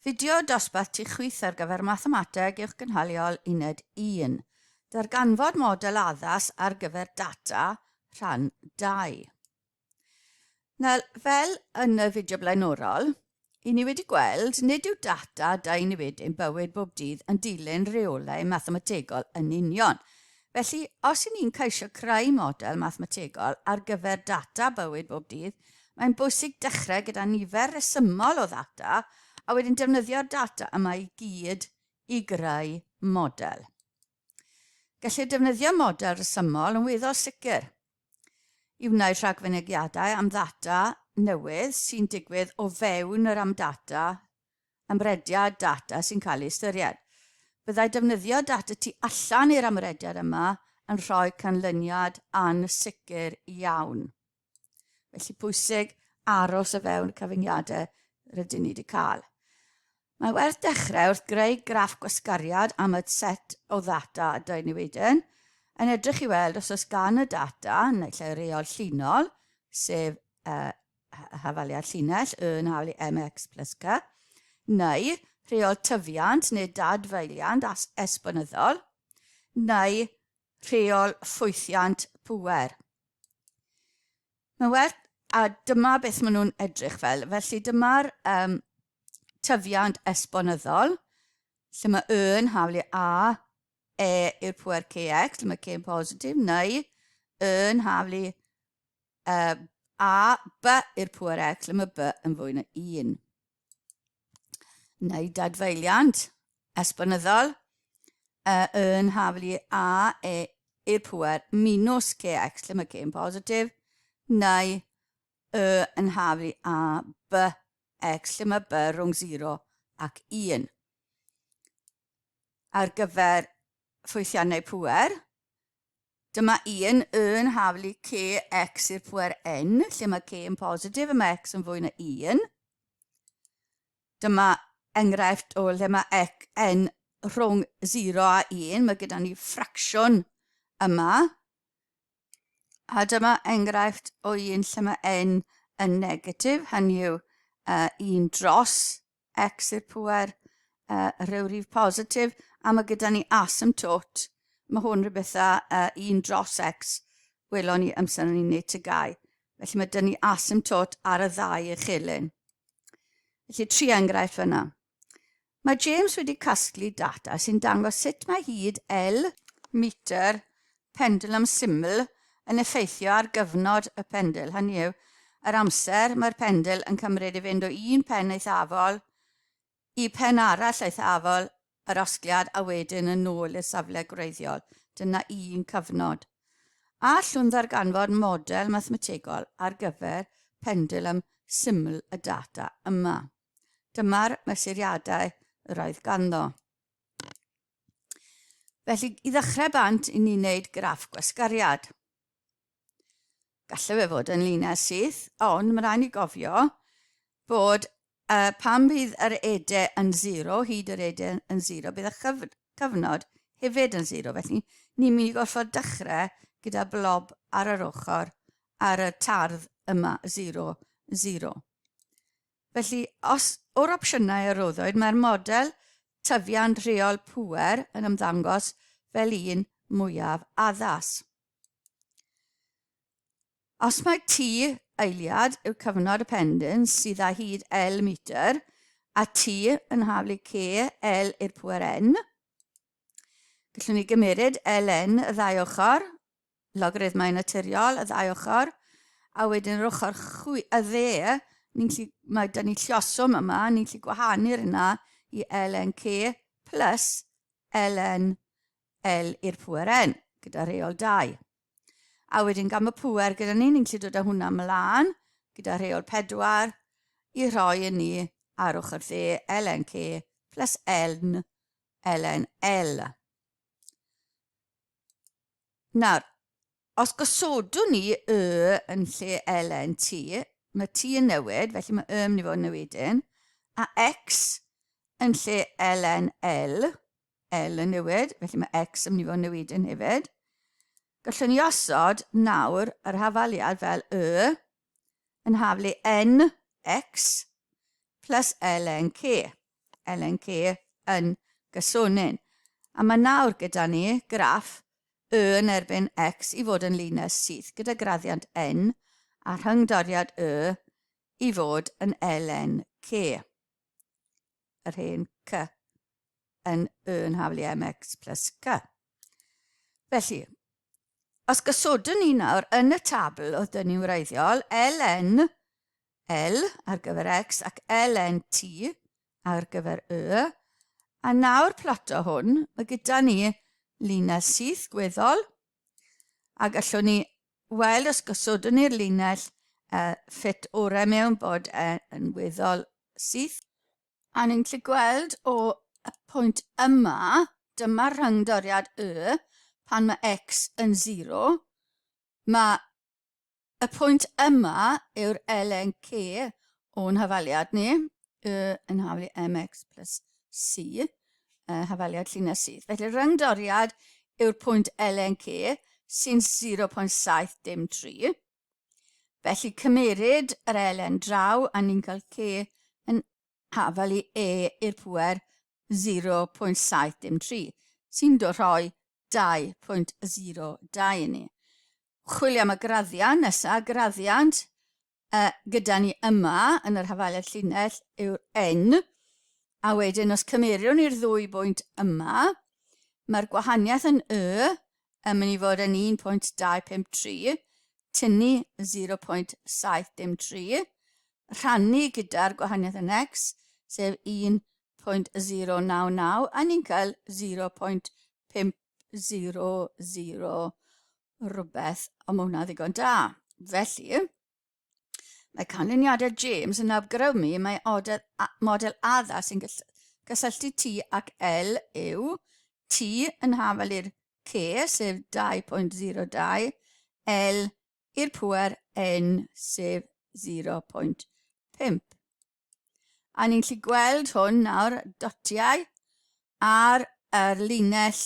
Fideo dosbarth tu chwith ar gyfer Mathemateg Uwchgynhaliol Uned 1. Darganfod model addas ar gyfer data, rhan 2. Nawr, fel yn y fideo blaenorol, i ni wedi gweld nid yw data dau newid ein bywyd bob dydd yn dilyn rheolau mathemategol yn union. Felly, os i ni'n ceisio creu model mathemategol ar gyfer data bywyd bob dydd, mae'n bwysig dechrau gyda nifer resymol o ddata a wedyn defnyddio'r data yma i gyd i greu model. Gellir defnyddio model resymol yn weddol sicr i wneud rhagfynegiadau am ddata newydd sy'n digwydd o fewn yr amdata amrediad data sy'n cael ei ystyried. Byddai defnyddio data tu allan i'r amrediad yma yn rhoi canlyniad ansicr iawn. Felly pwysig aros o fewn y cyfyngiadau rydyn ni wedi cael. Mae werth dechrau wrth greu graff gwasgariad am y set o ddata a dweud ni wedyn, yn edrych i weld os oes gan y data, neu lle reol llinol, sef hafaliad llinell, y yn haflu mx plus c, neu rheol tyfiant neu dadfeiliant esbonyddol, neu rheol ffwythiant pŵer. Mae'n werth, a dyma beth maen nhw'n edrych fel. Felly dyma'r um, tyfiant esbonyddol, lle mae y yn haflu a, e yw'r pŵer kx, lle mae k yn positif, neu y yn haflu uh, a, b i'r pŵer x, lle mae b yn fwy na 1. Neu dadfeiliant esbonyddol, uh, yn haflu a, e i'r pŵer minus kx, lle mae k yn positif, neu y yn haflu a, b, x, lle mae b rhwng 0 ac 1. Ar gyfer ffwythiannau pŵer, Dyma un, y yn haflu k x i'r pwer n, lle mae k yn positif a mae x yn fwy na 1. Dyma enghraifft o lle mae x, n rhwng 0 a 1, mae gyda ni ffracsiwn yma. A dyma enghraifft o un lle mae n yn negatif, hynny yw uh, 1 dros x i'r pŵer uh, rhyw rif positif, a mae gyda ni asymptote. Mae hwn rhywbeth â uh, 1 dros x, welon ni amser ni'n neud tygau. Felly mae dyn ni asymptote ar y ddau echelin. Felly tri enghraifft fyna. Mae James wedi casglu data sy'n dangos sut mae hyd L metr pendulum syml yn effeithio ar gyfnod y pendil, hynny yw, yr amser mae'r pendil yn cymryd i fynd o un pen eithafol i pen arall eithafol yr osgliad a wedyn yn ôl i'r safle gwreiddiol. Dyna un cyfnod. A allwn ddarganfod model mathemategol ar gyfer pendulum syml y data yma. Dyma'r mesuriadau yr oedd ganddo. Felly, i ddechrau bant, i ni'n neud graff gwasgariad. Gallai fe fod yn linell syth, ond mae rhaid ni gofio bod uh, pan bydd yr ede yn 0, hyd yr ede yn 0, bydd y chyf cyfnod hefyd yn 0. Felly, ni'n mynd i gorfod dechrau gyda blob ar yr ochr, ar y tardd yma, 0, 0. Felly, os o'r opsiynau a roddwyd, mae'r model tyfiant rheol pŵer yn ymddangos fel un mwyaf addas. Os mae T eiliad yw cyfnod y pendyn sydd â hyd L metr, a T yn haflu K L i'r pŵer N, gallwn ni gymeryd ln y ddau ochr, logarithmau naturiol, y ddau ochr, a wedyn yr ochr chwi, y dde, ni'n lli, mae da ni llioswm yma, ni'n lli gwahanu'r yna i ln k plus ln l i'r pŵer n, gyda rheol 2. A wedyn gan y pŵer gyda ni, ni'n lli dod â hwnna mlaen, gyda rheol 4, i rhoi yn ni ar ochr dde ln k plus ln ln l. Nawr, os gosodwn ni y yn lle ln t, mae t yn newid, felly mae y yn mynd i fod yn newidyn, a x yn lle ln l, l yn newid, felly mae x yn mynd i fod yn newidyn hefyd. Gallwn ni osod nawr yr hafaliad fel y yn haflu n x plus ln k. ln K yn gysonyn. A mae nawr gyda ni graff y yn erbyn x i fod yn linell syth gyda graddiant n a rhyngdoriad y i fod yn ln K. Yr hen C yn y yn haflu mx plus C. Felly, os gosodwn ni nawr yn y tabl oedd dyn ni'n wreiddiol, ln L ar gyfer X ac ln T ar gyfer Y, a nawr ploto hwn, mae gyda ni linell syth gweddol, a gallwn ni weld os gosodwn ni'r linell uh, ffit orau mewn bod e yn weddol syth. A ni'n gallu gweld o y pwynt yma, dyma'r rhyngdoriad Y, pan mae x yn 0, mae y pwynt yma yw'r ln k o'n hafaliad ni, Y yn haflu mx plus c, hafaliad llinell syth. Felly rhyngdoriad yw'r pwynt ln k sy'n 0.703. Felly cymeryd yr ln draw a ni'n cael k yn hafal i e i'r pŵer 0.703, sy'n rhoi 2.02 i ni. Chwilio am y graddiant nesaf, graddiant uh, gyda ni yma yn yr hafaliad llinell yw'r n, a wedyn os cymeriwn i'r ddwy bwynt yma, mae'r gwahaniaeth yn y yn mynd i fod yn 1.253, tynnu 0.703, rhannu gyda'r gwahaniaeth yn x, sef 1.099, a ni'n cael 0.500 rhywbeth, ond mae hwnna ddigon da. Felly, mae canlyniadau James yn awgrymu mae odel, model addas sy'n gysylltu T ac L yw T yn hafal i'r C, sef 2.02, L i'r pŵer N, sef 0.5. A ni'n gallu gweld hwn nawr, dotiau, ar yr linell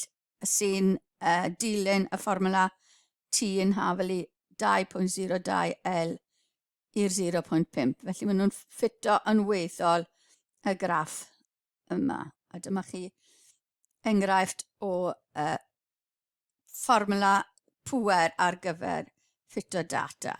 sy'n uh, dilyn y fformwla T yn hafel i 2.02 L i'r 0.5. Felly maen nhw'n ffito yn weddol y graff yma. A dyma chi enghraifft o uh, fformwla pŵer ar gyfer ffito data.